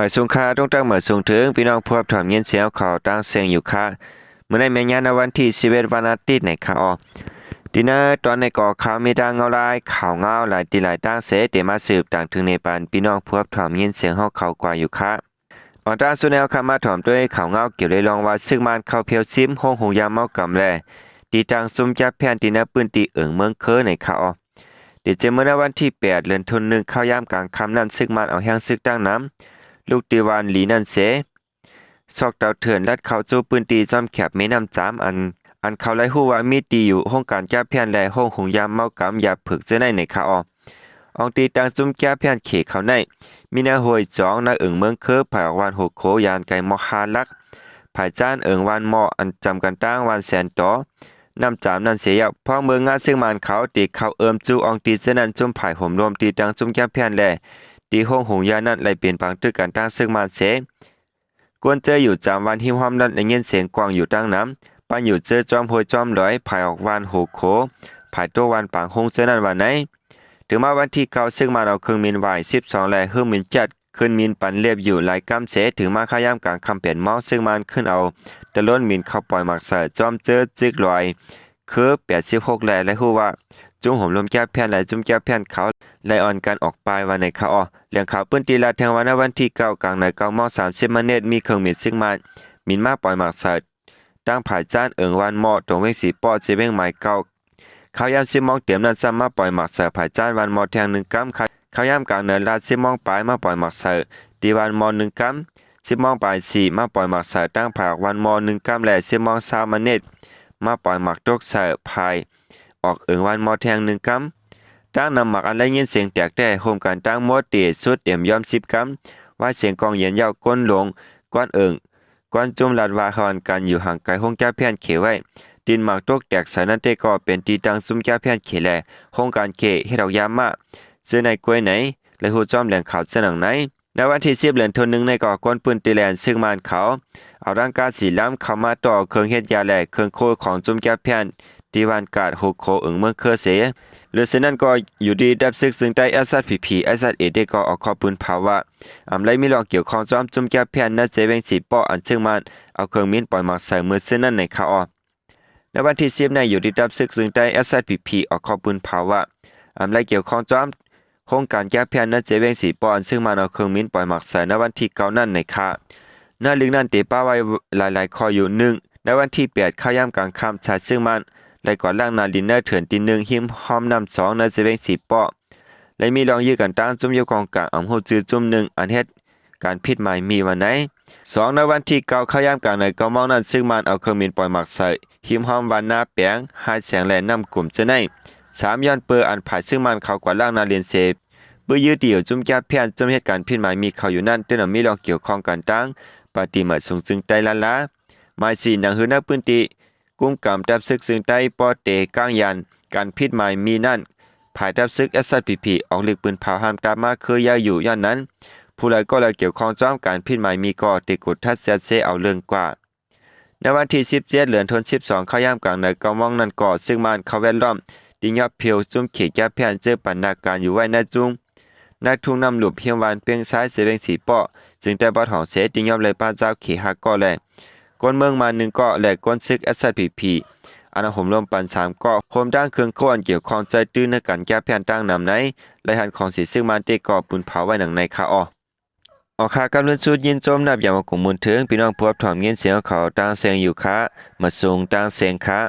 ໝາຍສູງຄ່າ ຕົງຕັ້ງໝາຍສູງເຖິງ ພີ່ນ້ອງຜູ້ຮັບຊົມຍິນສຽງເຂົາຕ່າງເສັງຢູ່ຄ່າ. ມື້ໃນແມ່ນຍາມໃນວັນທີສິບເອັດ ວັນອາທິດໃນຄ່າ. ດີເນີ ຕອນໃນກໍຂ່າວມີດັ່ງເງົາລາຍ ຂ່າວເງົາຫຼາຍທີ່ຫຼາຍຕ່າງເສ ເຕມາສືບຕ່າງເຖິງໃນປານ ພີ່ນ້ອງຜູ້ຮັບຊົມຍິນສຽງເຮົາເຂົາກວ່າຢູ່ຄ່າ. ອອນຕາງສຸດແນວຄ່າ ມາຖອມດ້ວຍຂ່າວເງົາກ່ຽວເລີຍລອງວ່າ ຊຶກມານເຂົ້າພຽວຊິມໂຮງໂຮງຢາເມົາກຳແລ ຕິດຕັ້ງຊຸມຈັບແພນທີ່ໃນພື້ນທີ່ເອີງເມືອງເຄີໃນຄ່າ. ເດເຈມື້ໃນວັນທີແປດ ເດືອນທີໜຶ່ງ ເຂົ້າຍາມກາງຄ່ຳນັ້ນ ຊຶກມານເອົາແຮງຊຶກຕັ້ງນຳ ລຸກທີ່ວານຫຼີນັ້ນເສ ຊອກເຕົາເຖື່ອນລັດເຂົ້າສູ່ພື້ນທີ່ຈອມແຄບແມ່ນ້ຳຈາມ ອັນ ອັນເຂົາໄດ້ຮູ້ວ່າມີທີ່ຢູ່ໂຮງການຈັບແພນ ແລະ ໂຮງໂຮງຢາເມົາກຳຢາເຜິກເຈົ້າໃນໃນຄ່າ. ອອງຕີຕັ້ງຊຸມຈັບແພນເຂດເຂົ້າໃນ ມີໃນຫ້ວຍຈອງ ໃນເອີງເມືອງເຄີ ພາຍອອກວານໂຮໂຄ ຢ່າງໄກໝໍ້ຫ້າຫຼັກ ພາຍຈ້ານເອີງວານໝໍ້ ອັນຈຳກັນຕັ້ງວານແສນຕໍ ນ້ຳຈາມນັ້ນເສຍ. ພວກເມືອງງາຊຶກມານເຂົາ ທີ່ເຂົ້າເອີມຈູ່ອອງຕີເຈົ້ານັ້ນ ຊຸມພາຍໂຮມລວມທີ່ຕັ້ງຊຸມຈັບແພນ ແລະ ທີ່ໂຮງໂຮງຢານັ້ນ ໄດ້ເປັນປາງຕຶກກັນຕັ້ງຊຶກມານເສ ກວນເຈີຢູ່ຈາມວັນຮິມຮອມນັ້ນ ໄດ້ຍິນສຽງກວ້າງຢູ່ຕັ້ງນຳ ປັນຢູ່ເຈີຈອມຫ້ວຍຈອມດອຍ ພາຍອອກວານໂຮໂຄ ພາຍຕົກວານປາງໂຮງເຈົ້ານັ້ນວ່າໃນ. ເຖິງມາວັນທີເກົ້າ ຊຶກມານເອົາເຄື່ອງບິນວາຍສິບສອງ ແລະ ເຄື່ອງບິນຈັດ ຂຶ້ນບິນປັນລຽບຢູ່ຫຼາຍກຳເສ ເຖິງມາຄ່າຍາມກາງຄ່ຳແປດໂມງ ຊຶກມານຂຶ້ນເອົາຕະໂລນບິນເຂົ້າປ່ອຍໝາກໃສ່ ຈອມເຈີຊຶກລອຍ ຄື ແປດສິບຫົກ ແລະ ໄດ້ຮູ້ວ່າ ຈຸ້ມໂຮມລວມຈັບແພນ ແລະ ຈຸ້ມຈັບແພນເຂົາ ໄດ້ອ່ອນກັນອອກໄປວ່າໃນຄ່າ. ແຫຼ່ງຂ່າວພື້ນທີ່ລາດແທງວ່າ ໃນວັນທີເກົ້າ ກາງໃນເກົ້າໂມງສາມສິບມາເນດ ມີເຄື່ອງບິນຊຶກມານ ບິນມາປ່ອຍໝາກໃສ່ ຕັ້ງພາຍຈ້ານເອີງວານໝໍ້ ຕົງເວັງສີປໍ້ ເຊເວັງໝາຍເກົ້າ ເຂົ້າຍາມສິບໂມງເຕັມນັ້ນ ຊ້ຳມາປ່ອຍໝາກໃສ່ພາຍຈ້ານວານໝໍ້ແທ່ງໜຶ່ງກຳ ເຂົ້າຍາມກາງເນີນລາດສິບໂມງປາຍ ມາປ່ອຍໝາກໃສ່ທີ່ວານໝໍ້ໜຶ່ງກຳ ສິບໂມງປາຍສີ່ ມາປ່ອຍໝາກໃສ່ຕັ້ງພາຍອອກວານໝໍ້ໜຶ່ງກຳ ແລະ ສິບໂມງຊາວມາເນດ ມາປ່ອຍໝາກຕົກໃສ່ພາຍອອກເອີງວານໝໍ້ແທ່ງໜຶ່ງກຳ ຕັ້ງນຳໝາກອັນໄດ້ຍິນສຽງແຕກແຕ່ ໂຮມກັນຕັ້ງໝົດທີ່ສຸດເຕັມຍອມສິບກຳ ວາຍສຽງກອງເຢັນເຍົາ ກົ້ນລົງ ກ້ອນເອີງ ກ້ອນຈຸ້ມລັດວ່າຮອນກັນຢູ່ຫ່າງໄກໂຮງຈັບແພນເຂດໄວ້ ດິນໝາກຕົກແຕກໃສ່ນັ້ນເຕກໍເປັນທີ່ຕັ້ງຊຸມຈັບແພນເຂດ ແລະ ໂຮງການເຂດເຮັດອອກຢາມາ ເຊິ່ງໃນກ້ວຍໃນ ແລະ ຮູ້ຈອມແຫຼ່ງຂ່າວເຊິ່ງໜັງໃນ. ໃນວັນທີສິບ ເດືອນທີໜຶ່ງໃນກໍ ຄົນພື້ນທີ່ແລນຊຶກມານເຂົາ ເອົາຖັງກາສີດຳເຂົ້າມາຕໍ່ເຄື່ອງເຮັດຢາ ແລະ ເຄື່ອງໂຄຂອງຊຸມຈັບແພນ ທີ່ບ້ານກາດ ໂຮໂຄ ເອີງເມືອງເຄີເສ ຫຼື ເຊັ່ນນັ້ນກໍຢູ່ດີດັບຊຶກເຊິ່ງໃຕ້ SSPP SSA ເຕກໍອອກຂໍ້ປືນເຜົາວ່າ ອຳໄລມີລອງກ່ຽວຂ້ອງຈອມຈຸ້ມຈັບແພນ ໃນເຊເວັງສີປໍ້ ອັນຊຶກມານເອົາເຄື່ອງບິນປ່ອຍໝາກໃສ່ມື້ຊືນນັ້ນໃນຄ່າ. ໃນວັນທີສິບໃນ ຢູ່ດີດັບຊຶກເຊິ່ງໃຕ້ SSPP ອອກຂໍ້ປືນເຜົາວ່າ ອຳໄລກ່ຽວຂ້ອງຈອມໂຮງການຈັບແພນ ໃນເຊເວັງສີປໍ້ ອັນຊຶກມານເອົາເຄື່ອງບິນປ່ອຍໝາກໃສ່ໃນວັນທີເກົ້ານັ້ນໃນຄ່າ. ໃນເລື່ອງນັ້ນເຕປະໄວ້ຫຼາຍໆຂໍ້ຢູ່ ໜຶ່ງ ໃນວັນທີແປດ ເຂົ້າຍາມກາງຄ່ຳ ຊາຍຊຶກມານໄດ້ກວາດລ້າງໜ້າດິນໃນເຖື່ອນທີ່ໜຶ່ງ ຮິມຮ່ອມນ້ຳສອງ ໃນເຊເວັງສີປໍ້ ແລະ ມີລອງຢື້ກັນຕັ້ງຈຸ້ມຢູ່ກອງກາງ ອຳຮູ້ຊື່ຈຸ້ມໜຶ່ງ ອັນເຮັດການຜິດໝາຍມີວ່າໃນ. ສອງ ໃນວັນທີເກົ້າ ເຂົ້າຍາມກາງໃນເກົ້າໂມງນັ້ນ ຊຶກມານເອົາເຄື່ອງບິນປ່ອຍໝາກໃສ່ ຮິມຮ່ອມວັນນາແປງ ຫາຍແສງ ແລະ ນ້ຳກຸມເຈົ້າໃນ. ສາມ ຍ້ອນເປີອັນພາຍຊຶກມານເຂົ້າກວາດລ້າງໜ້າດິນເສ ປຶ້ຍຢື້ຕີຢູ່ຈຸ້ມຈັບແພນ ຈຸ້ມເຮັດການຜິດໝາຍມີເຂົາຢູ່ນັ້ນ ເຕີນວ່າມີລອງກ່ຽວຂ້ອງກັນຕັ້ງປາຕີໝາຍສູງເຊິ່ງໃຕ້ລ້ານລາ. ໝາຍສີ່ ໜັງຫືນໃນພື້ນທີ່ ກຸມກຳດັບຊຶກເຊິ່ງໃຕ້ ປໍເຕກ້າງຢານ ການຜິດໝາຍມີນັ້ນ ພາຍດັບຊຶກ SSPP ອອກລິກປືນເຜົາຫ້າມຕາມມາຄືຢ່າຢູ່ ຍ້ອນນັ້ນ ຜູ້ໃດກໍແລະກ່ຽວຂ້ອງຈອມການຜິດໝາຍມີກໍເຕກວດທັດແຊດເຊເອົາເລື່ອງກວ່າ. ໃນວັນທີສິບເຈັດ ເດືອນທີສິບສອງ ເຂົ້າຍາມກາງໃນເກົ້າໂມງນັ້ນກໍ ຊຶກມານເຂົ້າແວດລ້ອມ ຕິຍອບເພັວຈຸ້ມເຂດຈັບແພນ ເຈີປັນນາການຢູ່ໄວ້ໃນຈຸ້ມ ໃນທຸງນ້ຳຫຼຸບ ຮິມວັນເປັງຊາຍ ເຊເວັງສີປໍ້ ເຊິ່ງໃຕ້ບາດຫອງເສ ຕິຍອບໄດ້ປະຈາວເຂດຫ້າເກາະ ແລະ ຄົນເມືອງມາໜຶ່ງເກາະ ແລະ ຄົນຊຶກ SSPP ອັນເອົາໂຮມລວມປັນສາມເກາະ ໂຮມທັງເຄື່ອງໂຄອັນກ່ຽວຂ້ອງໃຈຕື່ນໃນການຈັບແພນຕັ້ງນຳໃນ ລາຍຮັນຂອງສີຊຶກມານເຕກໍປືນເຜົາໄວ້ໜັງໃນຄ່າ. ອອກຄ່າກັບລຸນຊຸດ ຍິນຊົມນັບຢ່າງວ່າກົງບຸນເຖິງ ພີ່ນ້ອງຜູ້ຮັບຊົມຍິນສຽງເຂົາຕ່າງເສັງຢູ່ຄ່າ ມາສູງຕ່າງເສັງຄ່າ.